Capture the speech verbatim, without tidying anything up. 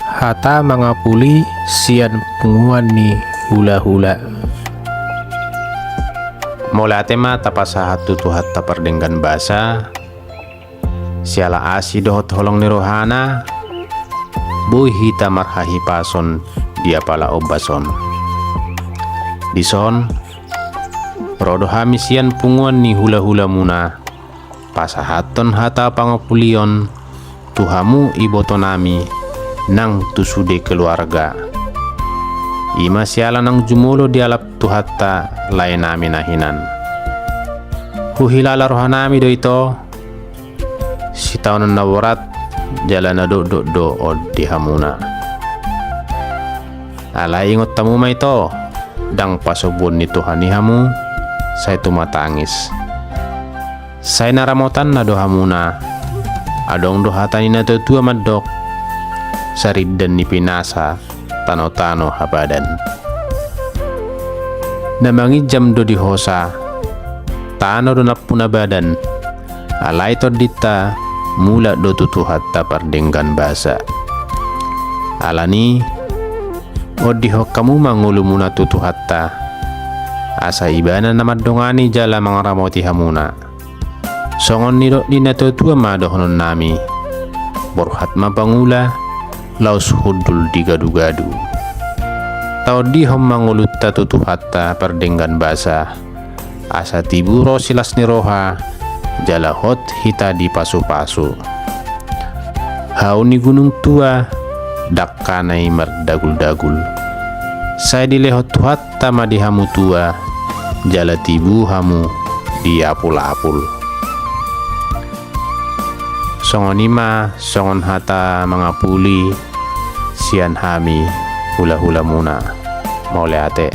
Hata mangapuli sian punguan ni hulahula. Mauliate ma tapasahat tu Tuhanta pardenggan basa, siala asi dohot holong ni rohana, boi hita marhahipason di apala ombas on. Dison, ro do hami sian punguan ni hulahulamuna, pasahathon hata pangapulion tu hamu ibotonami nang tu sude keluarga. I ma siala naung jumolo dialap Tuhanta laenami na hinan. Huhilala rohanami do ito, sitaonon na borat jala na dokdok do on di hamuna. Alai ingot hamu ma ito, ndang pasobuon ni Tuhan i hamu, sai tumatangis. Sai na ramotanna do hamuna. Adong do hata ni natuatua mandok, sarindan ni pinasa, tanotano habadan. Na manginjam do di hosa, tano do nampuna badan. Alai tondinta mulak do tu Tuhanta pardenggan basa. Alani, ondihon hamu ma ngolumuna tu Tuhanta, asa Ibana na mandongani jala mangaramoti hamuna. Songon nidok ni natuatua ma dohononnami: Borhat ma pangula, laos hundul di gadugadu. Taondihon ma ngolunta tu Tuhanta pardenggan basa, asa tibu ro silas ni roha, jala hot hita dipasupasu. Hau ni gunung tua, dangkana i mardaguldagul. Sai dilehon Tuhanta ma di hamu tua, jala tibu hamu diapulapul. Songon i ma songon hata mangapuli sian hami hulahulamuna. Mauliate.